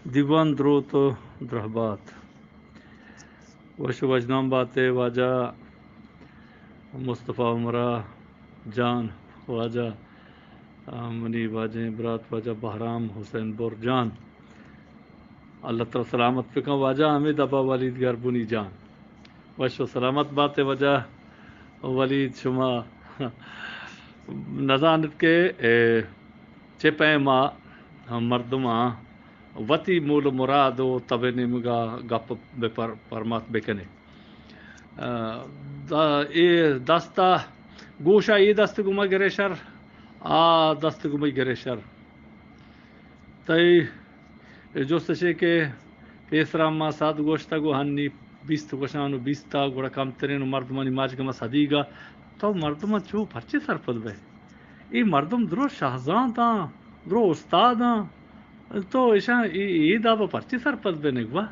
دیوان دروت و درہبات۔ وش و وژنام باتے واجہ مصطفی عمرہ جان، واجہ، آ، منی واجہیں برات واجہ بہرام حسین بر جان۔ اللہ ترا سلامت بکن واجہ، ہمے دپا ولید گربنی جان۔ وش و سلامت باتے واجہ ولید، شما نزانت کہ، اے، چہ پیما مردماں وتی مول و مراد و تب نیمگا گپ بہ پر-، پرمات بکنے۔ آ، دا-، اے دستا گوشا اے دست گما گرے شر، آ دست گما گرے شر۔ تئی جست اشے کہ پیسرا ما صد گوشتگ و ہنی بیست گوشان و بیستا گڑا کمترین و مردمانی ماجگما صدیگا۔ تو مردمان چو پرچے سرپد بئے؟ اے مردم درو شہزانتاں، درو استاداں، تو اشاں اے، اے دابا پرچے سرپد بئے نگوا؟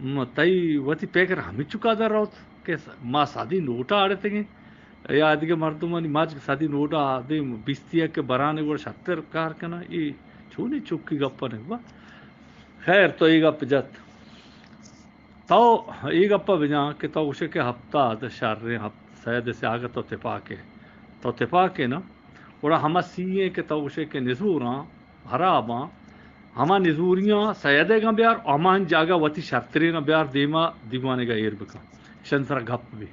م-، تئی وتی پگر ہمینچکا در روت کہ س-، ما صدی نوٹا اڑتگیں یا دگہ مردمانی ماجگ صدی نوٹا دیم بیستی کہ برانے گڑا شتر کار کناں۔ اے چونیں چکی گپا نگوا؟ خیر، تو اے گپ جت۔ تو اے گپا بجان کہ تو گوشے کہ ہپتاد شریں، ہپ-، سید سیاگ تو تپاکے، تو تپاکے نا، گڑا ہما سی ایں کہ تو گوشے کہ نزوراں، ہراباں، ہما نزوریاں سیدیگاں بیار، ہما جاگہ وتی شرتریناں بیار، دیما دیوانیگا ایر بکن، اشانی سرا گپ بی۔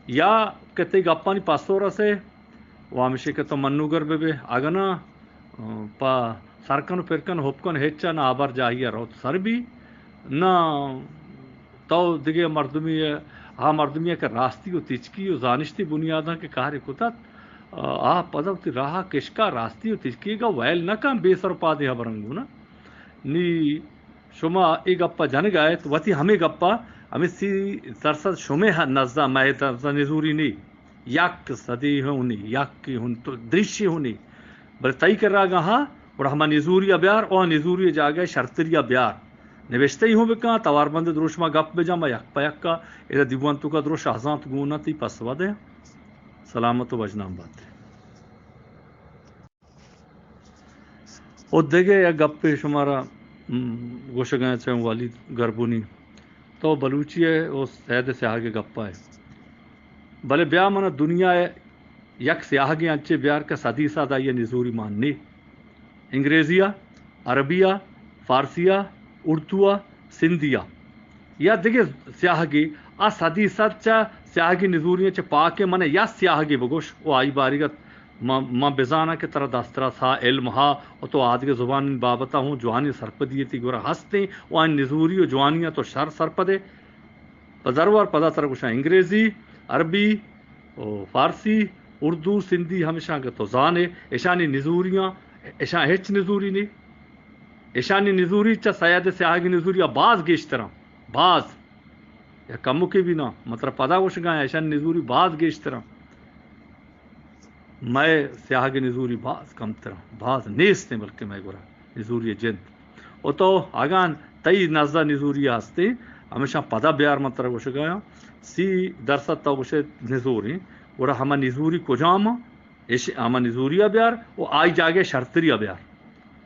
یا کہ تئی گپانی پسو رسے، و ہمیشی کہ تو منوگر بہ بے، اگہ نا، پہ سرکن و پرکن، ہپکن ہچا نہ، آبر جاہی ء روت سر بی، نہ تو دگہ مردمی ء، آ مردمی ء کہ راستی و تچکی و زانشتی بنیاداں کہ کارے کتت، آ پدا وتی راہ کشکا راستی و تچکی گا ویل نہ کن، بے سر و پادیں ہبرن گونا۔ نی شما اے گپا جنگا ات، وتی ہمے گپا، ہمے سی درصد شمے ہ-، نزا، مئے نزا نزوری نی۔ یک صدی ہوں نی، یکی ہوں تو دریشی ہوں نی۔ بلے تئی کرا گا ہا، گڑا ہما نزوری ء بیار، او نزوری ء جاگہ شرتری ء بیار۔ نوشتہ ہی ہوں بکن، توار بند دروشما گپ بجا، ما یک پہ یک ء ادا دیوان توکا درو شہزانت گون ء تئی پسوا دے۔ سلامت و وژنام بات۔ و دگہ یک گپے شمارا، م، گوشگاں چہ ولید گربونی، تو بلوچی ء و سید سیاہگ ء گپا ء۔ بلے بیا من دنیا ء یک سیاہگے انچے بیار کہ صدی صد آئی ء نزوری مان نی۔ انگریزی ء، عربی ء، فارسی ء، اردو ء، سندھی ء۔ یا دگہ سیاہگے، آ صدی صد چہ سیاہگی نزوری ء چہ پاک ء، من ء یا سیاہگے بگوش و آئی باریگ ء من، من بزاناں کہ ترا دسترس ہا، علم ہا، و تو آدگہ زبان بابت ء ہوں جوانی سرپدی تی گورا ہستیں و آئی نزوری و جوانی ء تو شر سرپدے۔ پہ درور پدا ترا گوشاں انگریزی، عربی، و فارسی، اردو، سندھی ہمیشاں کہ تو زانے، اشانی نزوریاں، اشاں ہچ نزوری نی۔ اشانی نزوری چہ سید سیاہگی نزوری ء باز گیشتراں، باز۔ یا کمکے بھی نہ، من ترا پدا گوشگاں، اشانی نزوری باز گیشتراں۔ مئے سیاہگ نزوری باز کمتر انت، باز نیست انت، بلکہ مئے گورا نزوری جند۔ و تو اگاں تئی نزا نزوری ہستے، ہمیشاں پدا بیار، من ترا گوشگایاں، سی درصد تو گوشے نزوری، گڑا ہما نزوری کجام انت؟ اش-، ہما نزوری بیار و آئی جاگہ شرتری بیار۔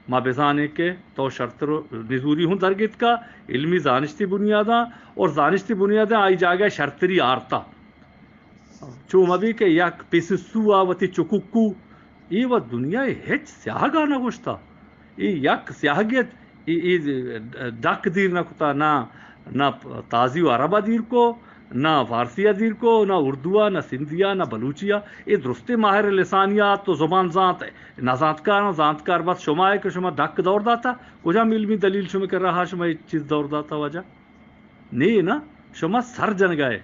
ما بزانیں کہ تو شرتر و نزوری ہوں درگیتکا، علمی زانشتی بنیاداں، اور زانشتی بنیاداں آئی جاگہ شرتری آرتا۔ چو مبی کہ یک پیسسو آ وتی چککو، اے و دنیا ء ہچ سیاہگ ء نہ گوشتا۔ اے یک سیاہگے ات، اے، اے ڈک دیر نہ کتا، نہ، نہ تازی و عرب ء دیر کو، نہ فارسی ء دیر کو، نہ اردو ء، نہ سندھی ء، نہ بلوچی ء۔ اے درستیں ماہر لسانیات و زبان زانت، نزانتکاراں زانتکار بس شما ء کہ شما ڈک دور داتا۔ کجام علمی دلیل شما کہ رہا شما اے چیز دور داتا واجہ؟ نی نا، شما سر جنگا ئے۔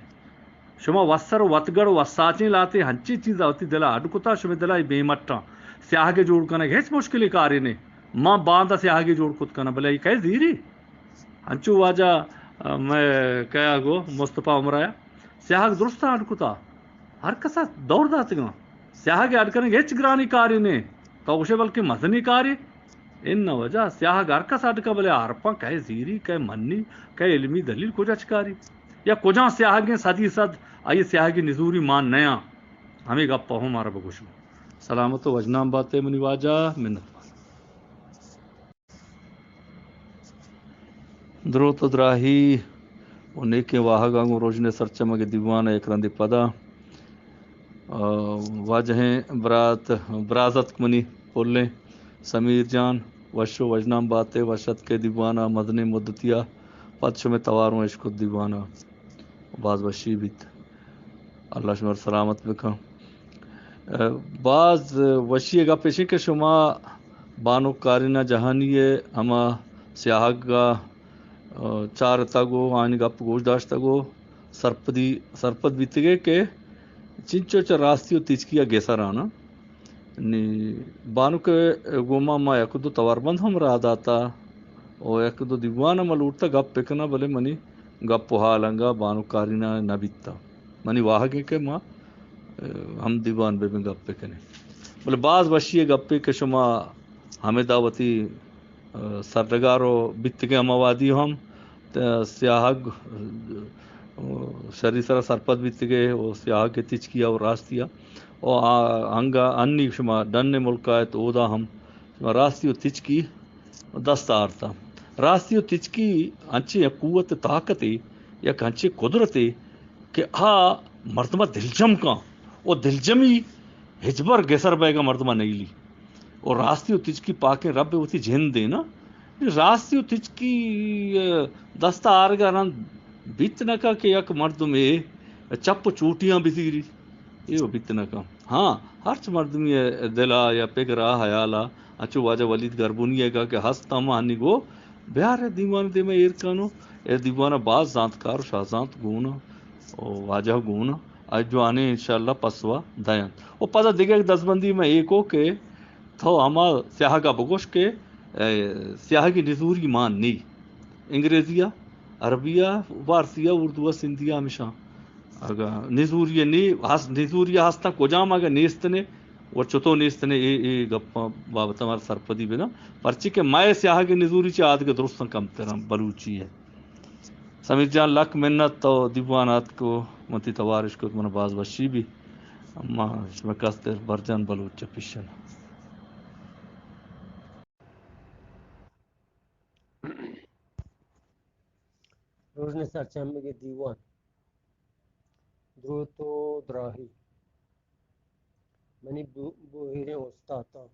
شما وسر و وتگڑ و وساچیں لہتے ہنچیں چیزا وتی دلا اڈ کتا، شمے دلا اے بے مٹاں۔ سیاہگے جوڑ کنگ ہچ مشکلیں کارے نے۔ ما باندا سیاہگے جوڑ کت کناں، بلے اے کئے زیری؟ انچو واجہ، ء، مئے کیا گو مصطفی عمرا سیاہگ درستاں اڈ کتا۔ ہر کسا دور داتگاں۔ سیاہگے اڈ کنگ ہچ گرانیں کارے نے۔ تو گوشے بلکہ مزنیں کارے۔ اناں واجہ، سیاہگ ہر کس اڈ کا، بلے آرپاں کئے زیری، کئے منی، کئے علمی دلیل کجا چکاری؟ یا کجام سیاہگیں صدی صد آئی سیاہگی نزوری مان نیاں؟ ہمے گپ ہوں مارا بگوشو۔ سلامت و وژنام باتے منی واجہ، منت وار۔ دروت و دراہی و نیکیں واہگاں گوں روژن ءِ سرچمگ ءِ دیوان ءَ یک رندے پدا، آ، واجہیں برات، برازتک منی پلیں سمیر جان، وش و وژنام بات ئے، وش اتک ئے دیوان ءَ، مزنیں مدتی ءَ پد شمئے توار اوں اشکت دیوان ءَ، باز وشی بیت۔ اللہ شمارا سلامت بکن۔ ءَ، باز وشی ءِ گپ ایش کہ شما بانک کارینا جہانی ءِ ہما سیاہگ ءَ، ءَ، چارتگ و آیانی گپ گوش داشتگ و سرپدی، سرپد بیتگ ئے کہ چنچو چہ راستی و تچکی ءَ گسر آناں۔ نی بانک ءِ گوما ما یک دو تواربند ہم راہ داتا و یک دو دیوان ہم لوٹتا گپ بکناں، بلے منی گپ و حال انگا بانک کارینا نہ بیتا۔ منی واہگ ایں کہ ما، ءَ، ہم دیوان بہ بیں گپ بکنیں۔ بلے باز وشی ءِ گپے کہ شما ہمدا وتی، ءَ، سرڈگار و بیتگیں ہما وہدی ہم ت-، سیاہگ، ءَ، شری سرا سرپد بیتگے و سیاہگ ءِ تچکی ءَ و راستی ءَ و آ انگا انی شما ڈن ءِ ملک ءَ ات، اودا ہم شما راستی و تچکی دست آرتا۔ راستی و تچکی انچیں یک قوت ءُ طاقتے، یک انچیں قدرتے کہ آ مردم ءَ دلجم کن و دلجمی ہچبر گسر بئیگ ءَ مردم ءَ نیلی۔ و راستی و تچکی پاکیں رب ءِ وتی جند ایں نا۔ راستی و تچکی، ءَ، دست ءَ آرگ ءَ رند بیت نہ کن کہ یک مردمے چپ و چوٹیاں بزیری۔ اے و بیت نہ کن۔ ہاں، ہرچ مردمی ءِ دل ءَ یا پگر ءَ ہیال ءَ انچو واجہ ولید گربونی ءَ کہ ہست ہم آنی گو بیار اے دیوان ءِ دیم ءَ ایر کن و اے دیوان ءَ باز زانتکار و شاہزانت گون و واجہ گون ءَ جوانیں انشاءاللہ پسو ءَ دینت۔ و پدا دگہ یک دزبندی من اے کو کہ تو ہما سیاہگ ءَ بگوش کہ، اے، سیاہگی نزوری مان نی۔ انگریزی ءَ، عربی ءَ، فارسی ءَ، اردو ءَ، سندھی ءَ ہمیشاں۔ اگاں نزوری ءَ نی، ہست، نزوری ءَ ہستاں کجام اگاں نیست نے، و چتو نیست نے، اے، اے گپاں بابت ءَ مارا سرپدی بداں۔ پرچے کہ مئے سیاہگ ءِ نزوری چہ آدگہ درستاں کمتراں بلوچی ءَ۔ سمیر جان، لک منت، تو دیوان ءَ اتک و من تئی توار اشکت، من ءَ باز وشی بی۔ ما شمئے کستر برجان بلوچ چہ پیشن۔ روژن ءِ سرچمگ ءِ دیوان۔ دروت و دراہی۔ منی بو-، بوہیریں استاتاں۔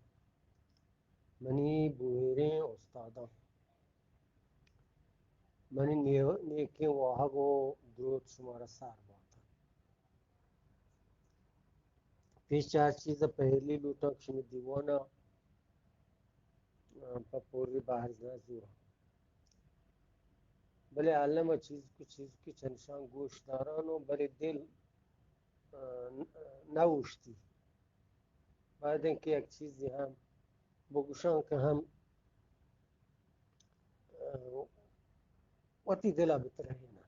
منی بوہیریں استاداں۔ منی نیو-، نیکیں واہگ و دروت شمارا سار بات۔ پیش چہ ہر چیز ءَ پہلی لوٹاں کہ شمئے دیوان ءَ، آ، پہ پوری بہر زوراں۔ بلے الم ءَ چیز کو چیز کی چنشان گوش داران و بلے دل، آ، نہ اوشتی۔ باید انت کہ یک چیزے ہم بگوشاں کہ ہم، آ، وتی دل ءَ بترہیناں۔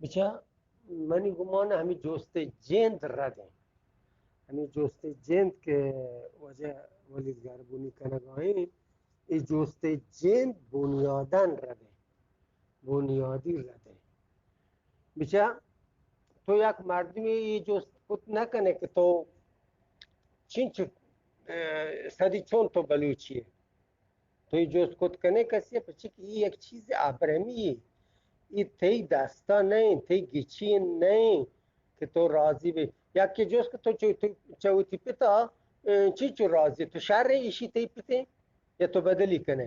بچا منی گمان ءَ ہمے جست ءِ جند رد انت۔ ہمے جست ءِ جند کہ واجہ ولید گربونی کنگ ءَ انت، اے جست ءِ جند بنیاداً رد انت۔ بنیادی رد انت۔ بچا تو یک مردمے اے جست کت نہ کنے کہ تو چنچو، ءَ، سدی چون تو بلوچی ئے۔ تو اے جست کت کنے کسی ءَ، پرچے کہ اے یک چیز ابرمی یے۔ اے تئی دستا نہ انت، تئی گچین نہ انت کہ تو راضی بے۔ یکے جست کہ تو چو-، تو چہ وتی پتا، ءَ، چنچو راضی ئے؟ تو شر ئے ایشی تئی پت انت یا تو بدلی کنے؟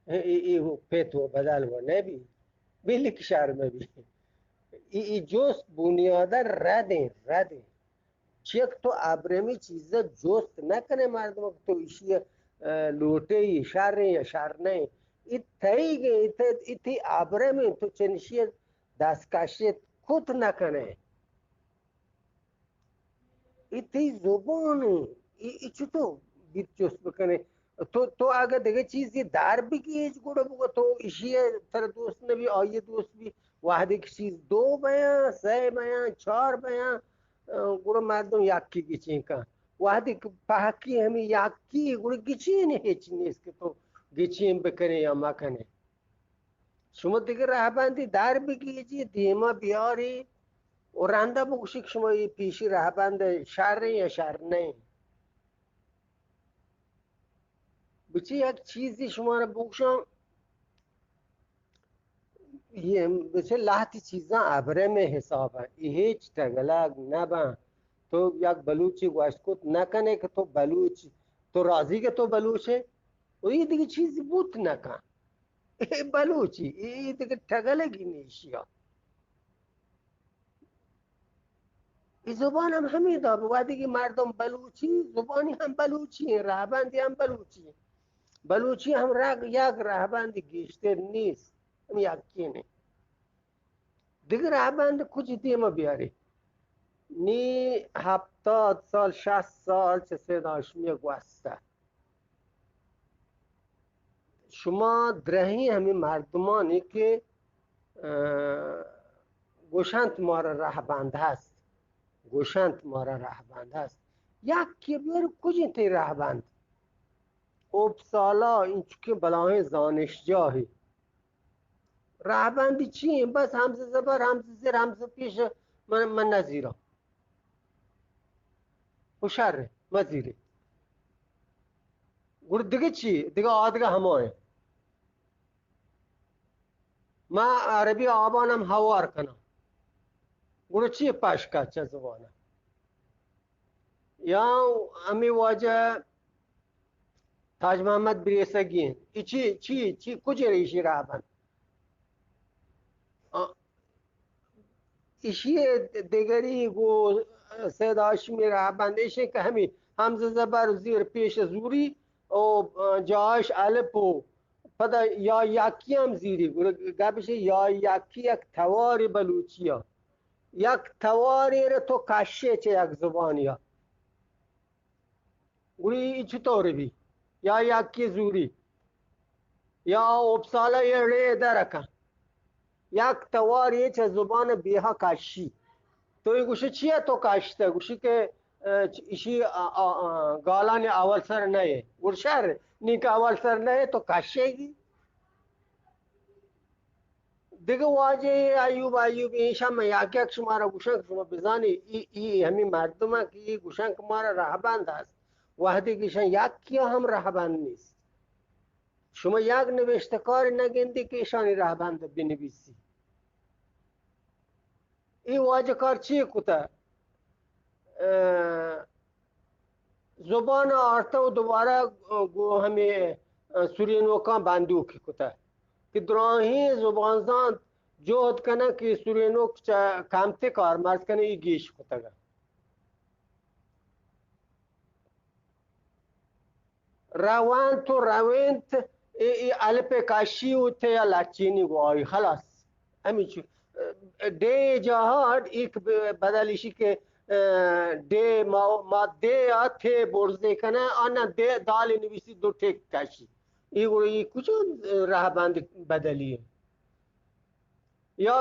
اے، اے، اے پت و بدل و نہ بی، بلے کہ شر مہ بی۔ اے، اے جست بنیادا رد انت، رد انت۔ چیاکہ تو ابرمی چیزا جست نہ کنے مردم کہ تو ایشی، ءَ، لوٹے، اے شر انت یا شر نہ انت۔ اے تئی، اے تئی، اے تئی ابرم انت، تو چنشی دست کشت کت نہ کنے۔ اے تئی زبان انت، اے، اے چطور بیت جست بکنے؟ تو، تو اگہ دگہ چیزے در بگیج، گڑا بگو تو ایشی ءَ ترا دوست نبی، آئی ءَ دوست بی۔ وہدے کہ چیز دو بیاں، سئے بیاں، چار بیاں، ءَ، گڑا مردم یکی گچین کن۔ وہدے کہ پہکی ہمے یکی، گڑا گچین ہچ نیست کہ تو گچین بکنے یا مکنے۔ شما دگہ رہبندے در بگیجی، دیما بیاری و رندا بگوشی کہ شما اے پیشی رہبند شر انت یا شر نہ انت۔ بچی یک چیزے شمارا بگوشاں، یہ بچے لہتی چیزاں ابرم حساب ہیں، یہ ہیچ ٹگلگ نہ بن۔ تو یک بلوچی گوشت کت نہ کنے کہ تو بلوچ، تو راضی کہ تو بلوچ ہے، و یہ دیگه چیزی بوت نہ کن۔ اے بلوچی، اے دیگه ٹگلگی نیشیا۔ اے زبان ہم ہمیں داب، وہدے کہ مردم بلوچی، زبانی ہم بلوچی ہیں، رہبندی ہم بلوچی ہیں۔ بلوچی ہم رگ، یک رہبندی گیشتر نیست، ہم یکی نہیں۔ دگہ رہبند کجی دیما بیاری؟ نی ہپتاد سال، شست سال چہ سید ہاشمی گوستہ۔ شما درہیں ہمیں مردمانی کہ، اه، گوشنت مارا رہبند ہست، گوشنت مارا رہبند ہست۔ یک کہ بیاری کجی تی رہبند؟ اوپسالا، اینچکیں بلاہیں زانشجاہی۔ رہبندی چی ہیں؟ بس ہمز زبر، ہمز زیر، ہمز پیش، من، من نزیرا۔ و شر، مزیری۔ گڑ دگہ چی؟ دگہ آدگہ ہمائیں۔ ما عربی آبانم ہوار کناں۔ گڑ چی پشکا چہ زبانا؟ یا ہمیں واجہ تاج محمد بریسگی انت۔ ای چی، چی، چی کجے ایشی رہبند؟ آ، ایشی دگری گو سید ہاشمی رہبند ایشی کہ ہمی ہمز زبر زیر پیش زوری او جاش الپ و پدا یا یکی ہم زیری۔ گڑا گپش یا یکی یک تواری بلوچی ء، یک تواری را تو کشے چہ یک زبانی ء۔ گڑی ای چطور بی؟ یا یکی زوری، یا اوپسالا یہ ڑے در کن۔ یک توار یہ چہ زبان بیہا کشی۔ تو یہ گوشی چیا تو کشتا؟ گوشی کہ، اه، ایشی، اه، اه، اه، گالانی اول سر نہ ہے۔ گڑ شر، نی کہ اول سر نہ ہے تو کشے گی۔ دگہ واجہ ایوب ایوب، ایشاں من یک یک شمارا گوشاں کہ شما بزانی، ای، ای ہمیں مردم کہ ای گوشاں کہ مارا رہبند است، وہدے کہ ایشاں یکیا ہم رہبند نیست۔ شما یک نوشتکار نہ گندی کہ ایشانی رہبند بنویسی۔ ای واجہ کار چی کتا؟ اه، زبان آرتہ و دوبارہ گو ہمیں، اه، سرینوکاں بندوکی کتہ کہ دراہیں زبان زانت جہد کنن کہ سرینوک چہ کمتے کارمرز کنن، ای گیش کتگ۔ رونت و رونت، ای، ای الپ کشی و تے لچینی گواہی خلاص۔ ہمینچو، اه، ڈے جاہا ایک ب-، بدل ایشی کہ، اه، ڈے ما، ما دے آ تے برزے کنہ، آنا دے دال نویسی دو ٹیک کشی۔ ای گوڑا ای کجا رہبند بدلی ہے؟ یا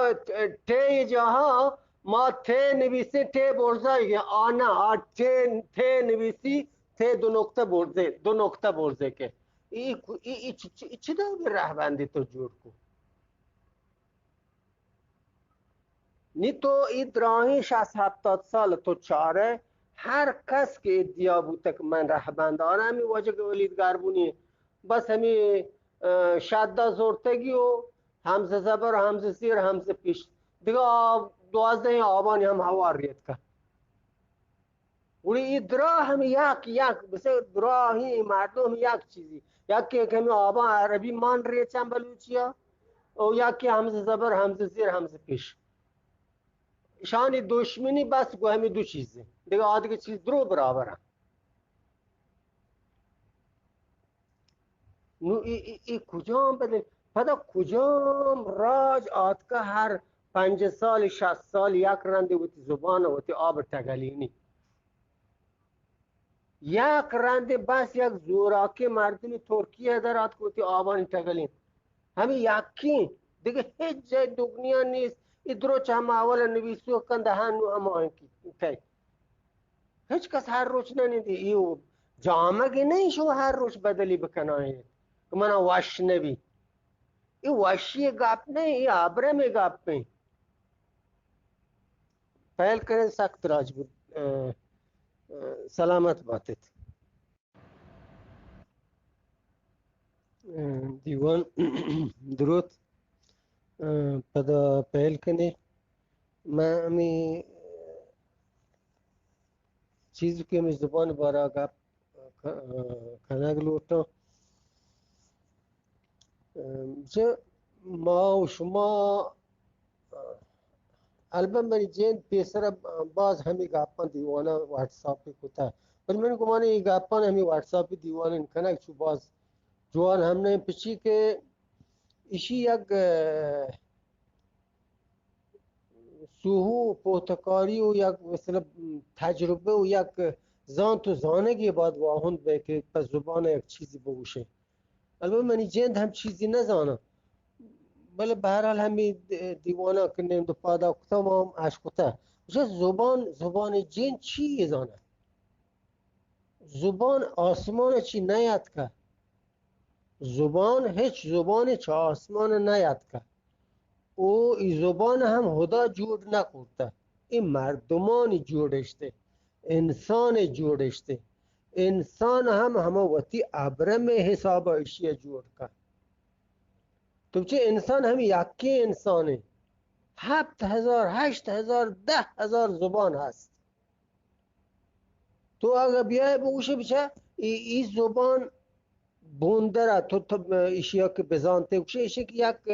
تے جاہا ما تے نویسی تے برزا، آنا آ تے، تے نویسی تے دو نقطہ برزے، دو نقطہ برزے کہ۔ ای، ای، ای چ-، چ-، چ-، چدا رہبندی تو جوڑ کو؟ نی تو ای دراہیں شصت ہپتاد سال تو چارے، ہر کس کہ ادعا بوتہ کہ من رہبند آں، ہمیں واجہ ولید گربونی، بس ہمیں، اه، شدہ زورتگی و ہمز زبر، ہمز زیر، ہمز پیش۔ دگہ آ دوازدہیں آبانی ہم ہوار ریتکہ۔ گڑا ای دراہ ہم یک، یک، بسے دراہیں مردم ہم یک چیزی۔ یکے کہ ہمیں آباں عربی مان ریچاں بلوچیا، او یکے ہمز زبر، ہمز زیر، ہمز پیش۔ شانی دشمنی بس گو ہمیں دو چیزیں۔ دگہ آدگہ چیز درو برابر ہیں۔ نو ای، ای، ای کجام بدل؟ پدا کجام راج آتکہ ہر پنجاہ سال، شصت سال یک رندے وتی زبان، وتی آب ٹگلینی؟ یک رندے بس یک زوراکیں مردمی ترکیہ در آتک وتی آبانی ٹگلین۔ ہمیں یکیں، دگہ ہچ جای دگنیا نیست۔ ای درو چہ ہما اول نویسو کن دہان نو ہما انکی کئی۔ ہچ کس ہر روچ نہ نندی، ایو جامگی نہیں شو ہر روچ بدلی بکنائیں کہ منا وش نبی۔ ای وشی گپ نہیں، ای آبرم گپ ہیں۔ پہل کریں سخت راج بود، اه، اه، سلامت باتت۔ اه، دیوان دروت۔ اه، پدا پہل کنیں۔ من ہمے چیز کہ ہمے زبان بارا گپ ک-، کنگ لوٹاں۔ اه، چہ ما و شما، اه، البت منی جند پیسر باز ہمے گپاں دیواناں واتساپ کتہ، بلے من گمان اے گپاں ہمے واتساپ دیواناں کنگ چو باز جوان ہم نہ انت، پچی کہ ایشی یک، اه، سوہو و پوتکاری و یک مثل تجربہ و یک زانت و زانگی باید واہند بہ کہ پہ زبان یک چیزی بگوشے۔ البت منی جند ہم چیزی نزاناں، بلے بہرحال ہمے دیواناں کہ نند و پادا کتہ و ہم اشکتہ۔ گوشہ زبان، زبان جند چی زانہ؟ زبان آسمان چی نیاتکہ۔ زبان، ہچ زبانے چہ آسمان نیاتکہ۔ او ای زبان ہم ہدا جوڑ نکرتہ۔ ای مردمانی جوڑشتے، انسان جوڑشتے۔ انسان ہم ہما وتی ابرم حساب ایشی جوڑ کن۔ تو چہ انسان ہم یکیں انسانے۔ ہپت ہزار، ہشت ہزار، دہ ہزار زبان ہست۔ تو اگہ بیائے بگوشے بچہ ای، ای زبان بوندرا تو، تو ایشیا کہ بزانتے، گوشے ایشی کہ یک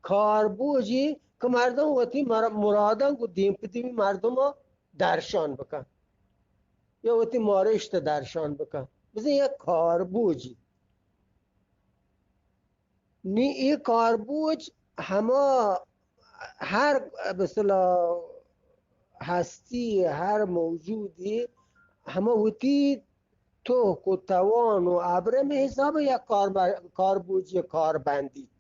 کاربوجی کہ مردم وتی مر-، مراداں گو دیم پہ دیمی مردم درشان بکن یا وتی مارشت درشان بکن، بزن یک کاربوجی۔ نی اے کاربوج ہما ہر، مثلا، ہستی، ہر موجودی ہما وتی توک و توان و ابرم حساب یک کار-، کاربوجی کار بندیت۔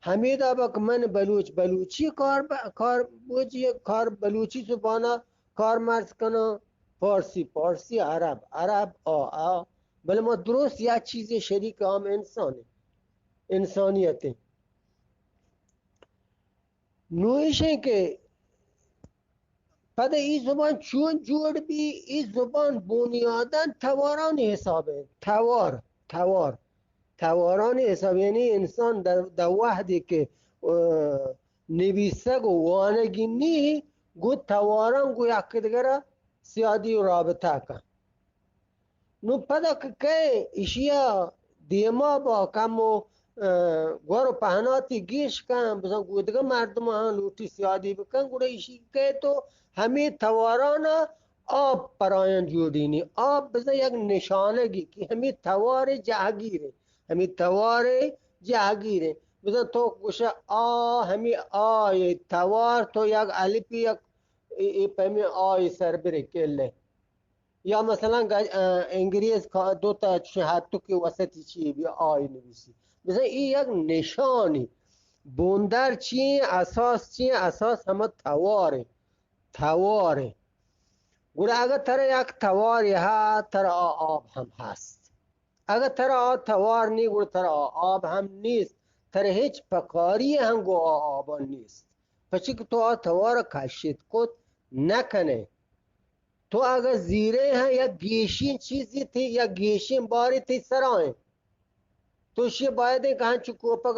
ہمے دابا کہ من بلوچ، بلوچی کار ب-، کاربوجی کار بلوچی زبانا کارمرز کناں، پارسی، پارسی، عرب، عرب، آ، آ۔ بلے ما درست یک چیزے شریک عام انسان ایں، انسانیت ایں۔ نوں ایش ایں کہ پدا ای زبان چون جوڑ بی؟ ای زبان بنیاداً توارانی حساب ایں۔ توار، توار، توارانی حساب، یعنی انسان در، در وحدی کہ، اه، نویسگ و وانگی نی، گوں تواران گوں یک دگرا سیادی و رابطہ کن۔ نوں پدا کہ کئے ایشیا دیما با کم و، اه، گور و پہناتی گیش کن، بزاں گوں دگہ مردماں لوٹی سیادی بکن، گڑا ایشی کئے تو ہمے توارانا آپ پرایان جوڑینی۔ آپ بزاں یک نشانگی کہ ہمے توار جہگیر ایں، ہمے توار جہگیر ایں۔ بزاں تو گوشہ آ، ہمے آ اے توار، تو یک الپی یک اے، اے پہ ہمے آ اے سر برے کلے۔ یا مثلاً گج-، اه، انگریز کا دو تا چشیں ہتکے وسطی چی بی آئی نویسی۔ بزن ای یک نشانی۔ بندر چی ایں؟ اساس چی ایں؟ اساس ہمہ توار ایں۔ توار ایں۔ گڑا اگہ ترا یک توارے ہا، ترا آ آب ہم ہست۔ اگہ ترا آ توار نی، گڑا ترا آ آب ہم نیست۔ ترا ہچ پکاری ہم گوں آ آبان نیست۔ پچی کہ تو آ توار کشت کت نہ کنے۔ تو اگہ زیرے ہاں یک گیشیں چیزی تئی، یک گیشیں بارے تئی سرا ایں، تو اشی باید ایں کہ ہنچو کوپگ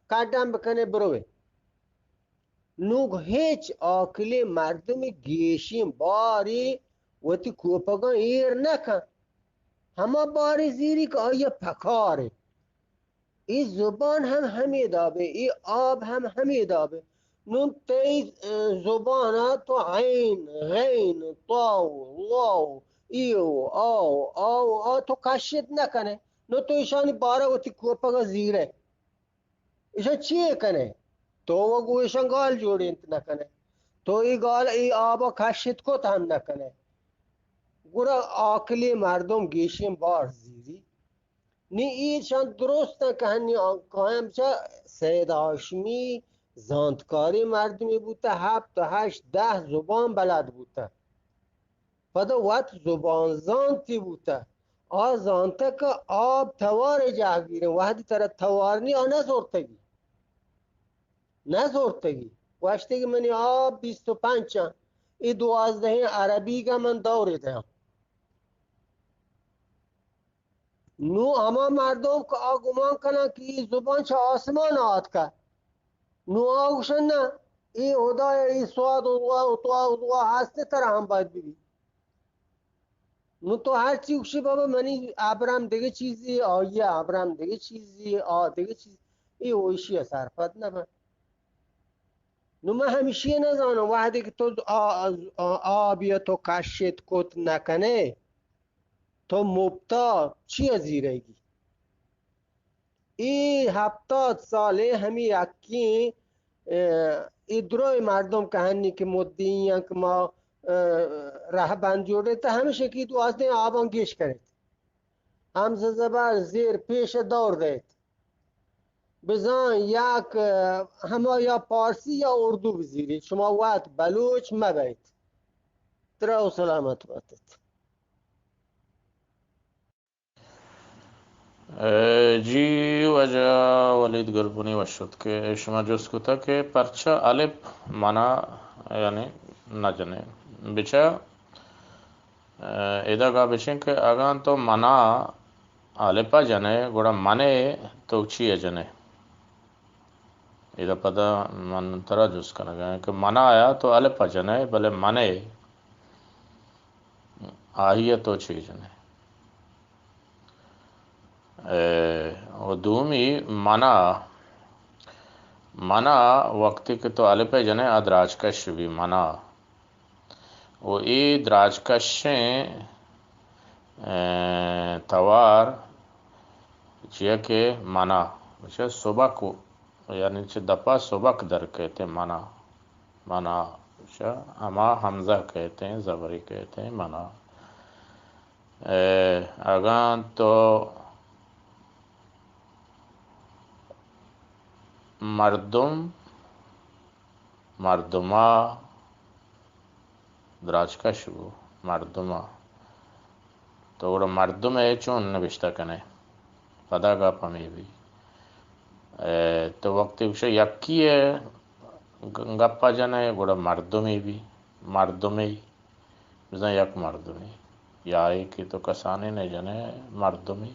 کڈن بکنے بروے۔ نوں ہچ عاقلیں مردمے گیشیں بارے وتی کوپگاں ایر نہ کن۔ ہما بارے زیری کہ آئی پکار ایں۔ اے زبان ہم ہمے دابے، اے آب ہم ہمے دابے۔ نوں تئی، اه، زبانا تو عین، غین، طاو، واو، ایو، آو، آو، آ تو کشت نہ کنے۔ نوں تو ایشانی بارا وتی کوپگا زیرے۔ ایشاں چی کنے؟ تو و گوں ایشاں گال جوڑینت نہ کنے۔ تو اے گال، اے آبا کشت کت ہم نہ کنے۔ گڑا عاقلیں مردم گیشیں بار زیری۔ نی ایشاں درست ایں کہ ہنی آ-، قائم چہ سید ہاشمی زانتکاریں مردمے بوتہ، ہپت، ہشت، دہ زبان بلد بوتہ۔ پدا وت زبان زانتی بوتہ۔ آ زانتہ کہ آب توار جہگیر ایں، وہدی ترا توار نی، آ نہ زرتگی۔ نہ زرتگی۔ گوشتگی منی آب بیست و پنچ ایں، اے دوازدہیں عربیگا من دور دیاں۔ نوں ہما مردم کہ آ گمان کناں کہ اے زبان چہ آسمان آتکہ، نوں آ گوشن نا، اے ہدایا اے سواد و دعا و دعا و دعا ہستے ترا ہم باید ببی۔ نوں تو ہر چی گوشی بابا منی ابرم دگہ چیزی، آئی ابرم دگہ چیزی، آ دگہ چیز، اے و ایشی سرپد نہ بن۔ نوں من ہمیشی نہ زاناں وہدے کہ تو آ، آ، آبی تو کشت کت نہ کنے، تو مپتا چی زیرگی؟ اے ہپتاد سالیں ہمے یکیں، اے، اے درائیں مردم کہ ہنی کہ مدعی ایں کہ ما، اے، رہبند جوڑ ایں، تو ہمیشہ کہ تو آستیں آباں گیش کنیت۔ ہمزہ زبر زیر پیش دور دیت۔ بزاں یک، اے، ہما یا پارسی یا اردو بزیریت۔ شما وت بلوچ مبیت۔ ترا و سلامت باتت۔ اے، جی واجہ ولید گلبنی، وش اتکے۔ شما جست کتا کہ پرچا الپ منا یعنی نہ جنے؟ بچا، اے، ادا گپ اش انت کہ اگاں تو منا الپا جنے، گڑا منے تو چیا جنے؟ ادا پدا من ترا جست کنگا کہ منا یا تو الپا جنے، بلے منے آئی ء تو چے جنے؟ اے، و دومی منا، منا وقتی کہ تو الپ ء جنے آ دراجکش بی منا۔ و اے دراجکشیں، اے، توار چیا کہ منا، چہ سبک و، یعنی چہ دپا سبک در کیت منا۔ منا، چہ ہما ہمزہ کیت، زبری کیت، منا۔ اے، اگاں تو مردم، مردما، دراجکش بو، مردما۔ تو گڑا مردم ء چون نبشتہ کنے؟ پدا گپ ہمے بی۔ اے، تو وقتی گوشے یکی ء گ-، گپا جنے، گڑا مردمے بی، مردمے۔ بزاں یک مردمے۔ یا اے کہ تو کسانے نہ جنے، مردمے،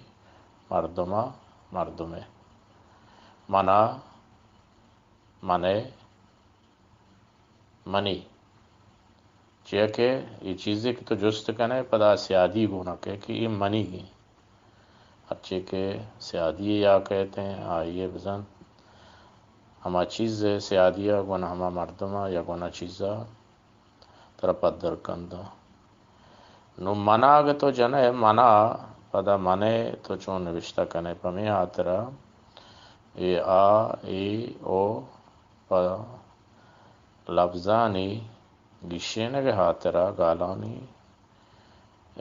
مردما، مردمے۔ منا، منے، منی۔ چیا کہ اے چیزے کہ تو جست کنے، پدا سیادی گونا کہ، کہ اے منی گی۔ ہرچے کہ سیادی یا کہتے ہیں، آئیے بزن۔ ہما چیز سیادی یا گونا ہما مردم یا گونا چیزا ترا پدر کنداں۔ نوں منا اگہ تو جنئے، منا، پدا منئے تو چون نبشتہ کنئے؟ پمے ہاترا اے آ، اے او پہ لبزانی گیشینگ ء ہاترا گالانی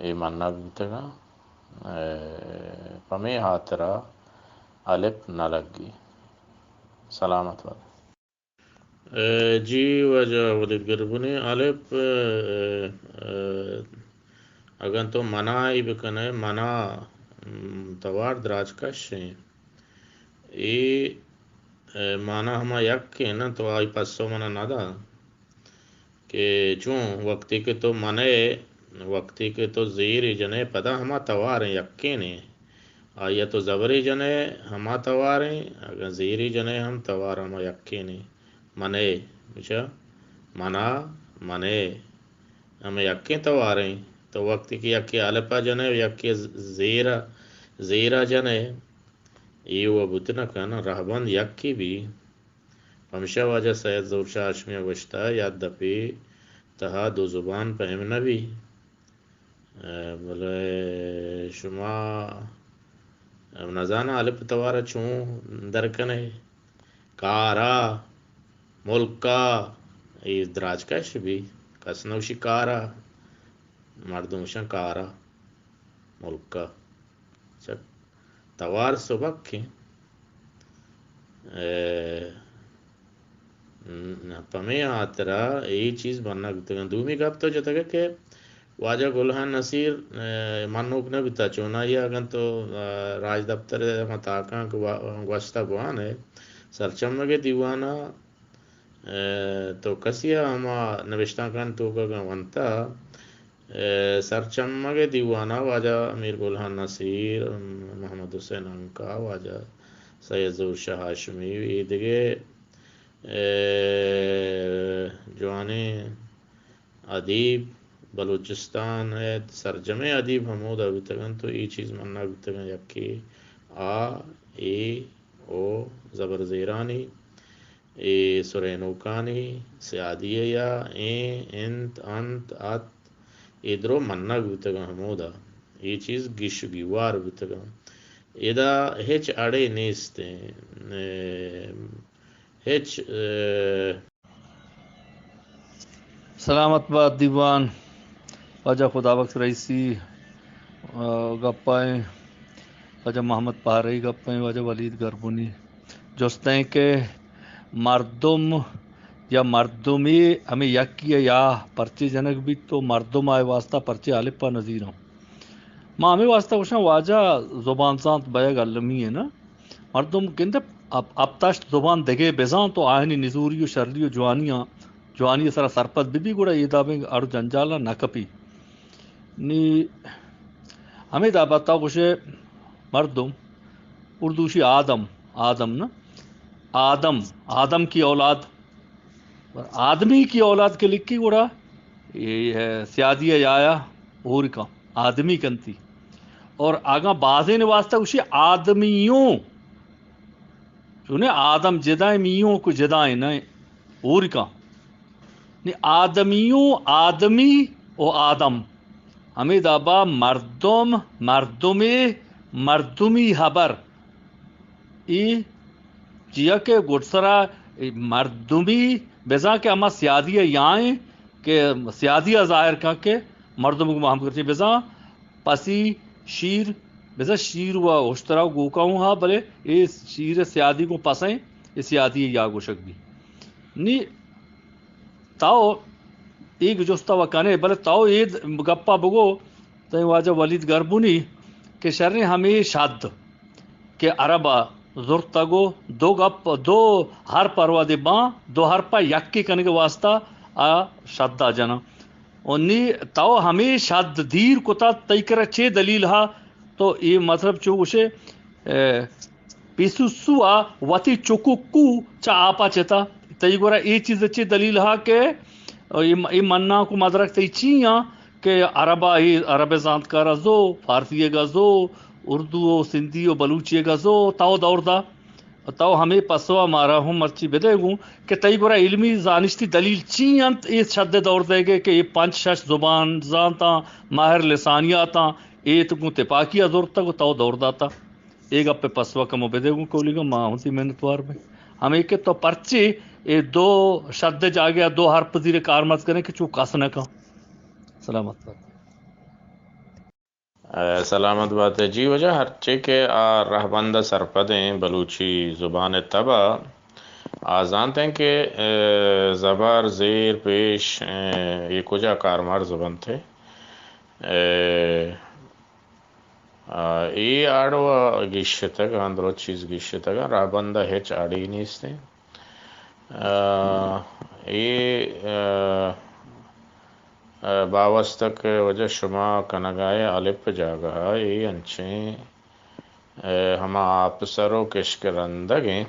اے منگ بوتگاں، اے، پمے ہاترا الپ نہ لگی۔ سلامت بات۔ اے، جی واجہ ولید گربنی، الپ، اے، اے، اگاں تو منائی بکنئے، منا، م، توار دراجکش ایں۔ اے، اے، مانا ہما یکیں نہ، تو آئی پسو منا ندا کہ چون وقتی کہ تو منئے، وقتی کہ تو زیری جنئے، پدا ہما تواریں یکینے۔ آئی ء تو زبرے جنئے، ہما تواریں، اگاں زیرے جنئے ہم توار ہما یکینے۔ منئے، بچا، منا، منئے، ہما یکیں تواریں۔ تو وقتی کہ یکے الپا جنئے و یکے ز-، زیرا، زیرا جنئے، اے و بوت نہ کن، رہبند یکے بی۔ پمشا واجہ سید ظہور شاہ ہاشمی ء گوشتہ، یک دپے تہا دو زبان پہم نہ بی۔ اے، بلے شما نزاناں الپ توار ء چون در کنئے؟ کارا، ملکا، اے دراجکش بی، کس نوشی کارا، مردم شن کارا، ملکا۔ چہ توار سبکیں۔ اے، ن-، پمے ہاترا اے چیز بنگ بوتگاں۔ دومی گپ تو جتگ کہ واجہ گل خان نصیر، اے، منوک نہ بوتا، چونائی اگاں تو، اے، راجدپتر ء ہما تاکاں کہ وا-، گوستہ بوان ء سرچمگ ء دیوان ء اے، تو کسی ء ہما نبشتانکانی توک ء اگاں ونتہ، اے، سرچمگ ء دیوان ء واجہ میر گل خان نصیر، محمد حسین عنقا، واجہ سید ظہور شاہ ہاشمی، اے دگہ اے جوانیں ادیب بلوچستان ءِ سرجمیں ادیب ہمودا بوتگ انت و اے چیز منگ بوتگ انت، یکے آ، اے، او، زبر زیرانی، اے سرینوکانی، سیادی ءِ یا، ایں، انت، انت، ات، اے درو منگ بوتگ انت ہمودا۔ اے چیز گیش و گیوار بوتگ انت۔ ادا ہچ اڑے نیست انت۔ اے، ہچ، اے، سلامت بات دیوان، واجہ خدابخش رئیسی، آ، گپ ءَ ایں، واجہ محمد پہرئی گپ ءَ ایں، واجہ ولید گربنی۔ جست ایں کہ مردم یا مردمے ہمے یکے ءَ یا پرچے جنگ بیت و مردم آئی واسطہ پرچے الپ ءَ نزیراں؟ ما ہمے واسطہ گوشاں واجہ زبان زانت بئیگ المی ایں نا۔ مردم گندے ہپ-، ہپت ہشت زبان دگہ بزانت و آہانی نزوری و شری و جوانیاں، جوانی ءِ سرا سرپد بہ بی، گڑا اے دابیں اڑ و جنجالاں نہ کپی۔ نی ہمے دابا تو گوشے مردم، اردوشی آدم، آدم نا، آدم، آدم کی اولاد، آدمی کی اولاد کہ لکھی گڑا اے ہے سیادی ءِ یایا ہور کن آدمی کنتی۔ اور اگاں بازیں واسطہ گوشی آدمیوں، چونیں آدم جدائیں، میوں کو جدائیں نہ، ہور کن۔ نی آدمیوں، آدمی و آدم۔ ہمے دابا مردم، مردمے، مردمی ہبر۔ ای چیا کہ گڈسرا مردمی بزاں کہ ہما سیادی ءِ یائیں کہ سیادی ءَ ظاہر کن کہ مردم گوں ہم کرچی بزاں پسی شیر، بزاں شیر و اشترا و گوکا ہوں ہا، بلے اے شیر سیادی گوں پسیں، اے سیادی ءِ یا گوشگ بی۔ نی تو اے جست ءَ و کنے، بلے تو اے گپ ءَ بگو، تئی واجہ ولید گربنی کہ شریں ہمے شد کہ عرب ءَ زرتگ و دو گپ، دو حرپ ءَ روا دے باں، دو حرپ ءَ یکے کنگ ءِ واسطہ آ شد ءَ جناں۔ و نی تو ہمے شد دیر کتا، تئی کرا چے دلیل ہا؟ تو اے مطلب چو گوشے، اے، پیسوسو ءَ وتی چککو چہ آپ ءَ چتا۔ تئی گورا اے چیز ءِ چے دلیل ہا کہ اے، اے منانک و مدرک تئی چی آں کہ عرب ءَ، اے عرب ءِ زانتکار ءَ زو، فارسی ءَ گا زو، اردو و سندھی و بلوچی ءَ گا زو، تو دور دا۔ تو ہمے پسو ءَ مارا ہوں مرچی بدے گوں کہ تئی گورا علمی زانشتی دلیل چی انت اے شد ءِ دور دئیگ ءِ کہ اے پنچ شش زبان زانتاں، ماہر لسانیاتاں، اے تو گوں تپاکی ءَ زرتگ و تو دور داتا۔ اے گپ ءِ پسو ءَ کمو بدے گوں کولیگاں، ما ہوں تئی منتوار بیں۔ ہمے کہ تو پرچے اے دو شد ءِ جاگہ ءَ دو حرپ زیر کارمرز کنے کہ چو کس نہ کن۔ سلامت بات۔ اے، سلامت بات ئے۔ جی واجہ، ہرچے کہ آ رہبند ءَ سرپد ایں بلوچی زبان ءِ تب ءَ، آ زانت ایں کہ، اے، زبر، زیر، پیش، اے، اے کجا کارمرز بنت۔ اے، آ، اے آڑو ءَ گیشتگ، آ درو چیز گیشتگ، رہبند ءَ ہچ آڑی نیست ایں۔ آ، اے، آ، آ، باوستہ کہ واجہ شما کنگائے الپ جاگہ ءَ اے انچیں، آ، ہما آپسر و کشک رندگ ایں۔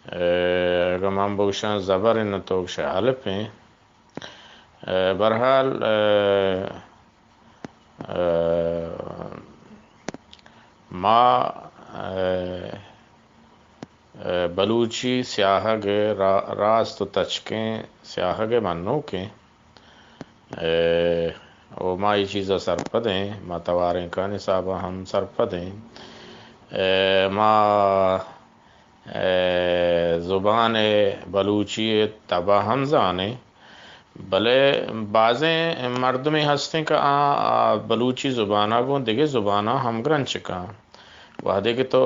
آ، اگہ من بگوشاں زبر ایں نہ تو گوشے الپ ایں۔ آ، بہرحال، آ، آ، ما، آ، آ، بلوچی سیاہگ ءِ را-، راست و تچکیں سیاہگ ءِ منوکیں۔ آ، و ما اے چیز ءَ سرپد ایں، ما توارینکانی حساب ءَ ہم سرپد ایں۔ آ، ما اے، زبان ءِ بلوچی ءِ تب ءَ ہم زانیں، بلے بازیں مردمے ہستیں کہ آ، آ بلوچی زبان ءَ گوں دگہ زباناں ہمگرنچ کن۔ وہدے کہ تو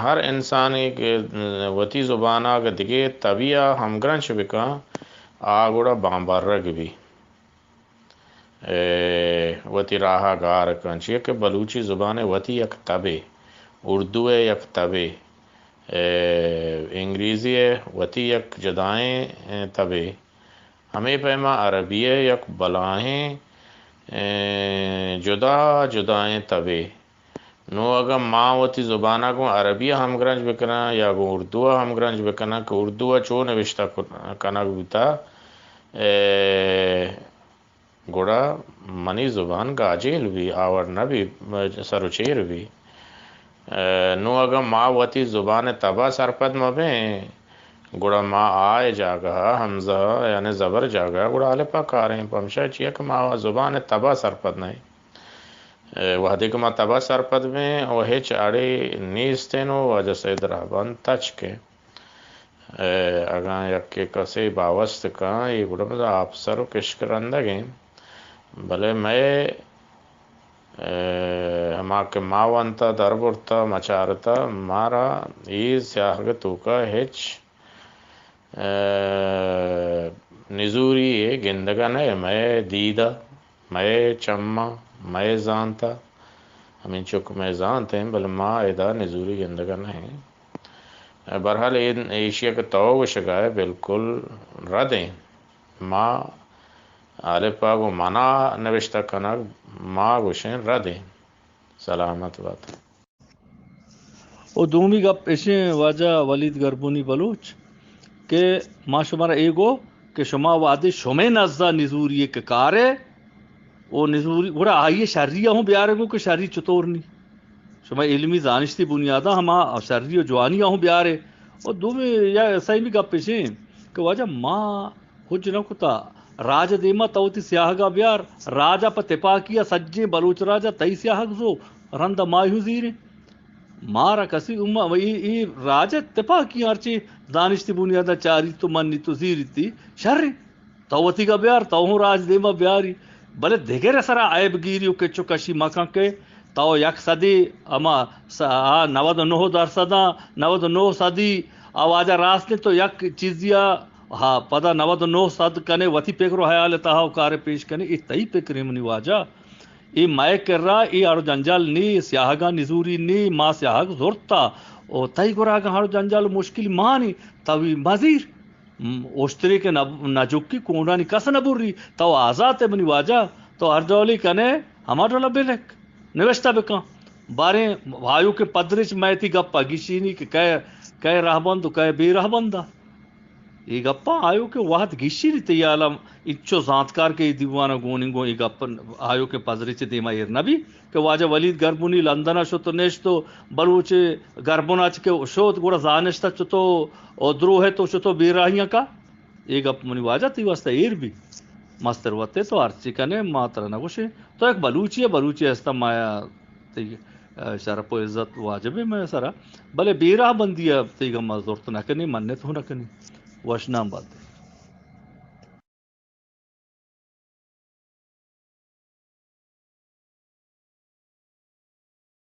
ہر انسانے کہ وتی زبان ءَ کہ دگہ تبی ءَ ہمگرنچ بکن، آ گڑا بامبرگ بی۔ اے، وتی راہ ءَ گار کن، چیا کہ بلوچی زبان ءِ وتی یک تبے، اردو ءِ یک تبے، اے، انگریزی ءِ وتی یک جدائیں، اے، تبے، ہمے پیما عربی ءِ یک بلاہیں، اے، جدا جدائیں تبے۔ نوں اگاں ما وتی زبان ءَ گوں عربی ءَ ہمگرنچ بکناں یا گوں اردو ءَ ہمگرنچ بکناں کہ اردو ءَ چو نبشتہ کت-، کنگ بوتا، اے، گڑا منی زبان گاجیل بی، آور نہ بی، سر و چیر بی۔ اے، نوں اگاں ما وتی زبان ءِ تب ءَ سرپد مہ بیں، گڑا ما آ ءِ جاگہ ءَ ہمزہ یعنی زبر جاگہ ءَ گڑا الف ءَ کاریں، پمشا چیا کہ ما زبان ءِ تب ءَ سرپد نہ ایں۔ اے، وہدے کہ ما تب ءَ سرپد بیں و ہچ اڑے نیست ایں و واجہ سید رہبند تچک ایں۔ اے، اگاں یکے کسے باوست کن، اے گڑا مزن آپسر و کشک رندگ ایں۔ بلے مئے، اے، ہما کہ ما ونتا، در برتا، مچارتا، مارا اے سیاہگ ءِ توکا ہچ، اے، نزوری یے گندگا نہ ایں۔ مئے دید ءَ، مئے چم ءَ، مئے زانت ءَ، ہمینچک مئے زانت ایں، بلے ما ادا نزوری گندگا نہ ایں۔ بہرحال، اے، ایشی ءَ کہ تو گوشگا ئے، بالکل رد ایں۔ ما الف ءَ گوں منا نبشتہ کنگ، ما گوشیں رد ایں۔ سلامت بات۔ و دومی گپ اشیں واجہ ولید گربونی بلوچ کہ ما شمارا اے گو کہ شما وہدے شمئے نزا نزوری یے کہ کارے و نزوری گڑا آئی ءِ شری ءَ ہوں بیارے گو کہ شری چطور نی۔ شما علمی زانشتی بنیادا ہما شری و جوانی ءَ ہوں بیارے۔ و دومی یا سیمی گپ اشیں کہ واجہ ما ہچ نہ کتا۔ راج ءِ دیما تو وتی سیاہگا بیار، راج ءَ پہ تپاکی ءَ سجیں بلوچ راج ءَ تئی سیاہگ زو، رند ءَ ما ہوں زیریں۔ مارا کسی اما-، اے، اے راج ءِ تپاکی ءَ ہرچی دانشتی بنیاد ءَ چاریت و منیت و زیریتی شریں۔ تو وتیگا بیار، تو ہوں راج دیما بیاری، بلے دگرے سرا عیب گیری و کچ و کشی مکن کہ تو یک سدی ہما س-، آ نود و نہ درصداں، نود و نہ سدی آ واجہ راست انت، تو یک چیزی ءَ، ہا، پدا نود و نہ سد کنے وتی پگر و حیال ءِ تہا و کار پیش کنے، اے تئی پکرے منی واجہ۔ اے مئے کرا اے ہڑ و جنجال نی، سیاہگاں نزوری نی، ما سیاہگ زرتا۔ او تئی گورا اگاں ہڑ و جنجال و مشکل مانی، تو اے مزیر۔ م-، اوشتری کہ نہ، نہ جکی کونڈانی کس نہ بری، تو آزات ئے منی واجہ، تو ہر ڈولی کنے ہما ڈولا بلک، نوشتہ بکن۔ باریں آیوکیں پدریچ مئے تئی گپا گیشینی کہ کئے، کئے رہبند و کئے بے رہبندا۔ اے گپاں آیوکیں وہد گیشینی تئی حالا انچو زانتکار کہ اے دیوانا گونی گوں اے گپ آیوکیں پدریچ دیما ایر نہ بی کہ واجہ ولید گربونی لندنا شت و نشت و بلوچ گربنا چہ کہ شت گڑا زانشتا چتو و دروہ تو چتو بے راہیاں کا۔ اے گپ منی واجہ تئی واسطہ ایر بی۔ مستر وتے تو ہرچی کنے ما ترا نہ گوشیں۔ تو یک بلوچی ئے، بلوچی ہستا مایا تئی، ء، شرپ و عزت واجب ایں مئے سرا، بلے بے راہ بندی ء تئی گما زرت نہ کنی، منت ہوں نہ کنی۔ وشنام باتے۔